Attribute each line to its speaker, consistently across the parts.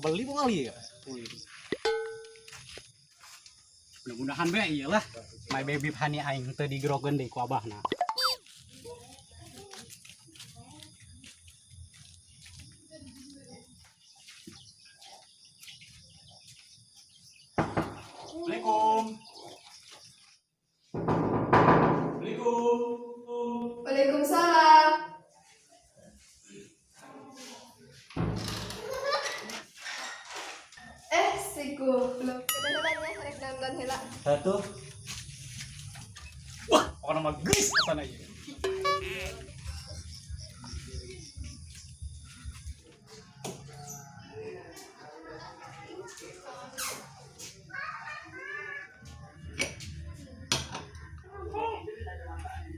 Speaker 1: Kebeli mau kali ya. Mudah-mudahan be iyalah. My baby hani aing teu digerogeun deui ku abahna. Assalamualaikum. Assalamualaikum.
Speaker 2: Waalaikumsalam. Eh, si goblok. Kedengerannya rek nonton heula.
Speaker 1: Satu. Wah, pokoknya mah geus asana ieu.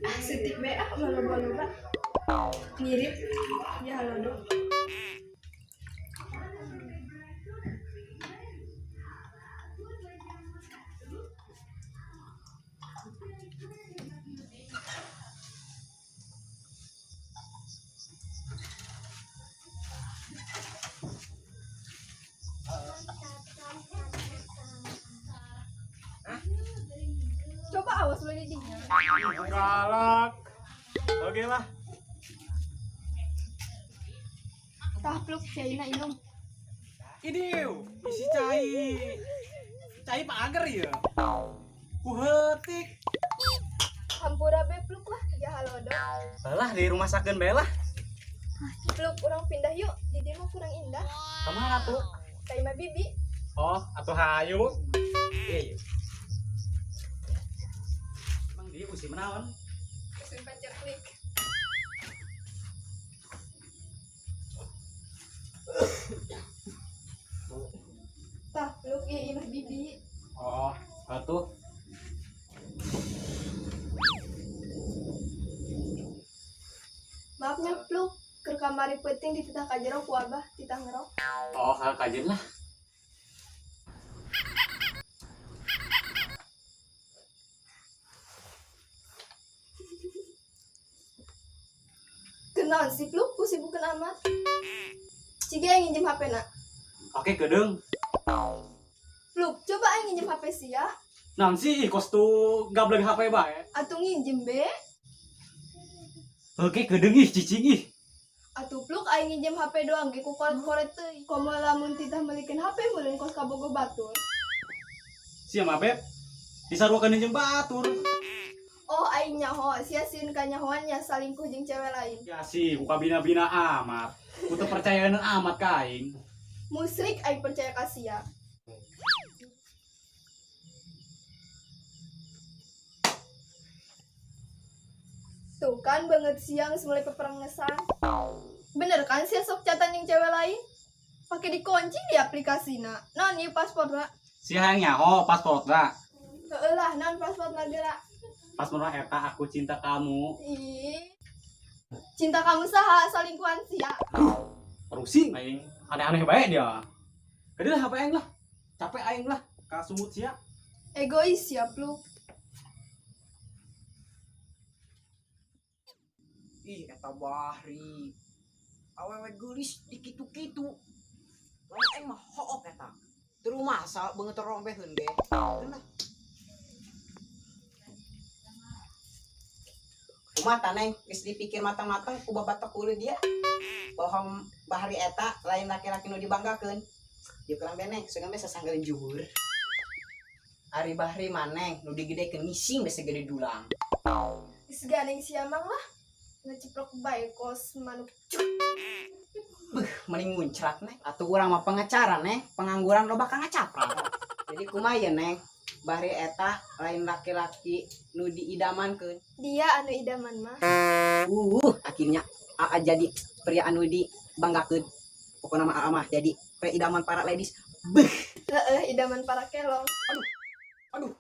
Speaker 2: Ah, sitik be ah ulah loba-loba. Mirip ya halodo. Coba awas lu didinya.
Speaker 1: Galak. Oke lah.
Speaker 2: Tah pluk caina inum.
Speaker 1: Ini isi cai. Cai Pak Ager ya. Kuhetik.
Speaker 2: Hampura be pluk lah ya halodo.
Speaker 1: Lah di rumah sakit bae lah.
Speaker 2: Pluk urang pindah yuk, di dieu mah kurang indah.
Speaker 1: Kemana tuh?
Speaker 2: Ka imah bibi.
Speaker 1: Oh, atuh hayu. Iya. Emang dia musim naon?
Speaker 2: Musim paceklik. Tah, pluk ieu imah bibi.
Speaker 1: Oh, atuh.
Speaker 2: Maafnya pluk, keur kamari peuting dititah ka jero ku abah, titah ngerok.
Speaker 1: Oh, kajen lah.
Speaker 2: Kenaon sih pluk, ku sibukeun amat. Ciga yang nginjem HP na.
Speaker 1: Oke, kedeung.
Speaker 2: Pluk, coba aing nginjem HP sia.
Speaker 1: Naon sih, kos tuh gableng HP bae.
Speaker 2: Atuh nginjem be.
Speaker 1: Oke, kedeung ih, cicing ih.
Speaker 2: Atuh pluk aing nginjem HP doang ge ku koret-koret teuing. Komo lamun titah meulikeun HP meureun kos kabogo batur.
Speaker 1: Sia mah beb. Disaruakeun jeung batur.
Speaker 2: Oh, aing nyaho, sia sieun kanyahoan nya salingkuh jeung cewek lain.
Speaker 1: Ya sih, ku kabina-bina amat. Ku teu percayaan amat ka aing.
Speaker 2: Musrik aing percaya ka sia. Tuh kan banget siang mulai peperengesan. Bener kan sia sok catan jeung cewek lain? Pakai dikunci di aplikasina. Naon ieu pasporna?
Speaker 1: Sia hayang nyaho pasporna.
Speaker 2: Heueuh lah, naon pasporna geura?
Speaker 1: Pasporna eta aku cinta kamu.
Speaker 2: Ih. Cinta kamu saha salingkuhan sia.
Speaker 1: Rusing aing. Aneh-aneh bae dia. Kedeung lah HP aing lah. Capek aing lah kasumut sia.
Speaker 2: Egois ya, pluk.
Speaker 3: Ih, eta Bahri. Awewe geulis dikitu-kitu. Lamun aing mah hook eta. Teu rumasa beungeut rombeheun ge. Keun lah. Kumaha ta Neng, geus dipikir matang-matang ku babatok kulit dia. Bahwa Bahri eta lain laki-laki nu dibanggakeun. Ieu kurang beneng, sugan be sasanggeun juhur. Ari Bahri maneng nu digedekeun ngising be segede dulang.
Speaker 2: Geus gandeng sia mang lah. Ngeciplok bae kos manuk cuk.
Speaker 3: Beuh, mending muncrat Neng. Atuh urang mah pengacara Neng, pengangguran loba ka ngacaprak. Jadi kumaha ye Neng? Bahri eta lain laki-laki nu diidamankeun.
Speaker 2: Dia anu idaman mah.
Speaker 3: Akhirnya AA jadi pria anu dibanggakeun. Pokokna mah AA mah jadi pria idaman para ladies. Beuh.
Speaker 2: Heeh, idaman para kelong.
Speaker 3: Aduh. Aduh.